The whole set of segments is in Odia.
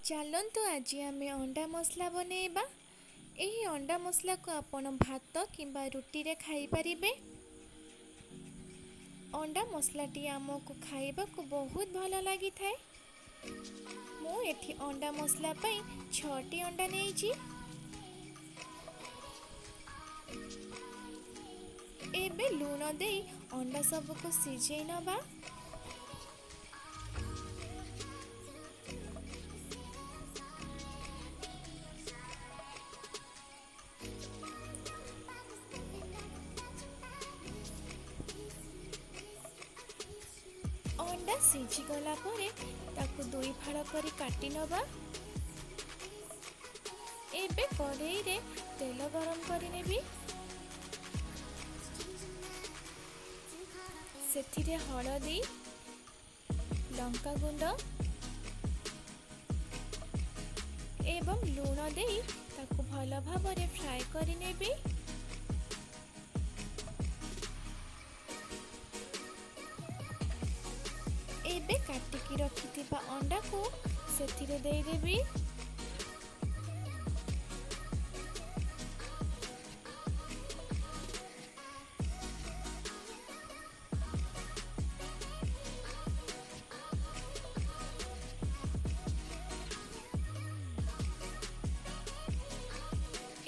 ଚାଲନ୍ତୁ ଆଜି ଆମେ ଅଣ୍ଡା ମସଲା ବନେଇବା। ଏହି ଅଣ୍ଡା ମସଲାକୁ ଆପଣ ଭାତ କିମ୍ବା ରୁଟିରେ ଖାଇପାରିବେ। ଅଣ୍ଡା ମସଲାଟି ଆମକୁ ଖାଇବାକୁ ବହୁତ ଭଲ ଲାଗିଥାଏ। ମୁଁ ଏଠି ଅଣ୍ଡା ମସଲା ପାଇଁ 6ଟି ଅଣ୍ଡା ନେଇଛି। ଏବେ ଲୁଣ ଦେଇ ଅଣ୍ଡା ସବୁକୁ ସିଝେଇ ନେବା। ଅଣ୍ଡା ସିଝିଗଲା ପରେ ତାକୁ 2 ଫାଳ କରି କାଟି ନେବା। ଏବେ କଢ଼େଇରେ ତେଲ ଗରମ କରିନେବି। ସେଥିରେ ହଳଦୀ, ଲଙ୍କା ଗୁଣ୍ଡ ଏବଂ ଲୁଣ ଦେଇ ତାକୁ ଭଲ ଭାବରେ ଫ୍ରାଏ କରିନେବି। ଏବେ କାଟିକି ରଖିଥିବା ଅଣ୍ଡାକୁ ସେଥିରେ ଦେଇଦେବି।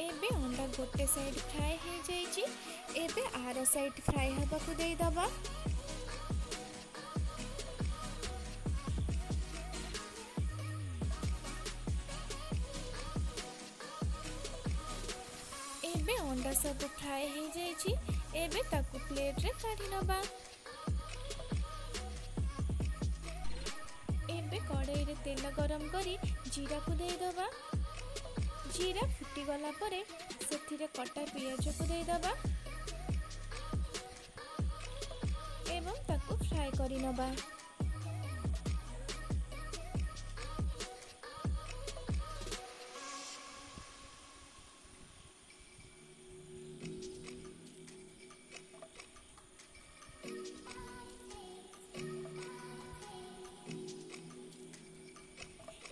ଏବେ ଅଣ୍ଡା ଗୋଟେ ସାଇଡ୍ ଫ୍ରାଏ ହେଇଯାଇଛି। ଏବେ ଆର ସାଇଡ୍ ଫ୍ରାଏ ହେବାକୁ ଦେଇଦେବା। ଏବେ ଅଣ୍ଡା ସବୁ ଫ୍ରାଏ ହେଇଯାଇଛି। ଏବେ ତାକୁ ପ୍ଲେଟ୍ରେ କାଢ଼ି ନେବା। ଏବେ କଢ଼େଇରେ ତେଲ ଗରମ କରି ଜିରାକୁ ଦେଇଦେବା। ଜିରା ଫୁଟିଗଲା ପରେ ସେଥିରେ କଟା ପିଆଜକୁ ଦେଇଦେବା ଏବଂ ତାକୁ ଫ୍ରାଏ କରିନେବା।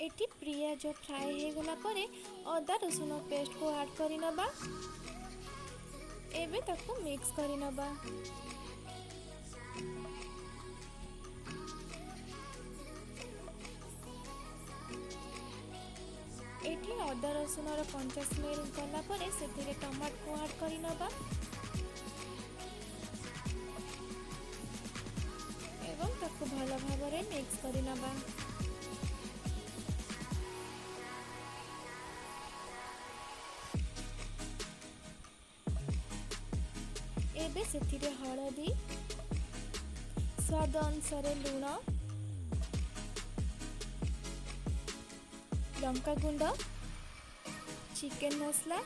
ଏଠି ପିଆଜ ଫ୍ରାଏ ହେଇଗଲା ପରେ ଅଦା ରସୁଣ ପେଷ୍ଟକୁ ଆଡ଼୍ କରିନେବା। ଏବେ ତାକୁ ମିକ୍ସ କରିନେବା। ଏଠି ଅଦା ରସୁଣର କଞ୍ଚା ସ୍ମେଲ୍ ଗଲା ପରେ ସେଥିରେ ଟମାଟୋକୁ ଆଡ଼୍ କରିନେବା ଏବଂ ତାକୁ ଭଲ ଭାବରେ ମିକ୍ସ କରିନେବା। ଏବେ ସେଥିରେ ହଳଦୀ, ସ୍ୱାଦ ଅନୁସାରେ ଲୁଣ, ଲଙ୍କା ଗୁଣ୍ଡ, ଚିକେନ୍ ମସଲା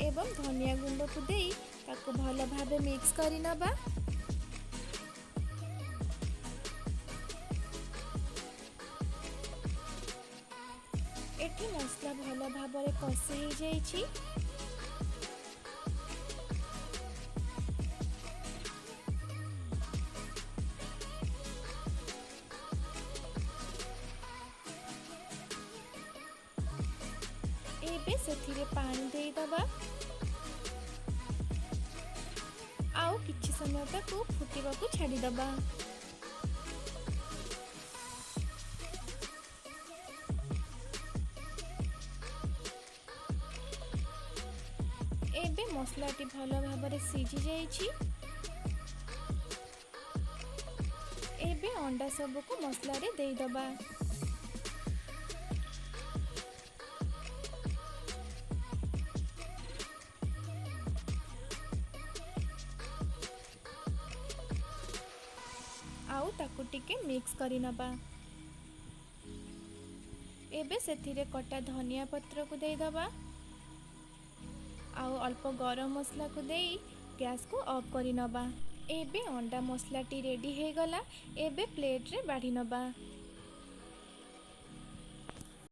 ଏବଂ ଧନିଆ ଗୁଣ୍ଡକୁ ଦେଇ ତାକୁ ଭଲ ଭାବେ ମିକ୍ସ କରିନେବା। ଏଠି ମସଲା ଭଲ ଭାବରେ କଷି ହେଇଯାଇଛି। ଏବେ ସେଥିରେ ପାଣି ଦେଇଦେବା। ଆଉ କିଛି ସମୟ ତାକୁ ଫୁଟିବାକୁ ଛାଡ଼ିଦେବା। ଏବେ ମସଲାଟି ଭଲ ଭାବରେ ସିଝି ଯାଇଛି। ଏବେ ଅଣ୍ଡା ସବୁକୁ ମସଲାରେ ଦେଇଦେବା। ଆଉ ତାକୁ ଟିକେ ମିକ୍ସ କରିନେବା। ଏବେ ସେଥିରେ କଟା ଧନିଆ ପତ୍ରକୁ ଦେଇଦେବା। ଆଉ ଅଳ୍ପ ଗରମ ମସଲାକୁ ଦେଇ ଗ୍ୟାସକୁ ଅଫ୍ କରିନେବା। ଏବେ ଅଣ୍ଡା ମସଲାଟି ରେଡ଼ି ହେଇଗଲା। ଏବେ ପ୍ଲେଟ୍ରେ ବାଢ଼ି ନେବା।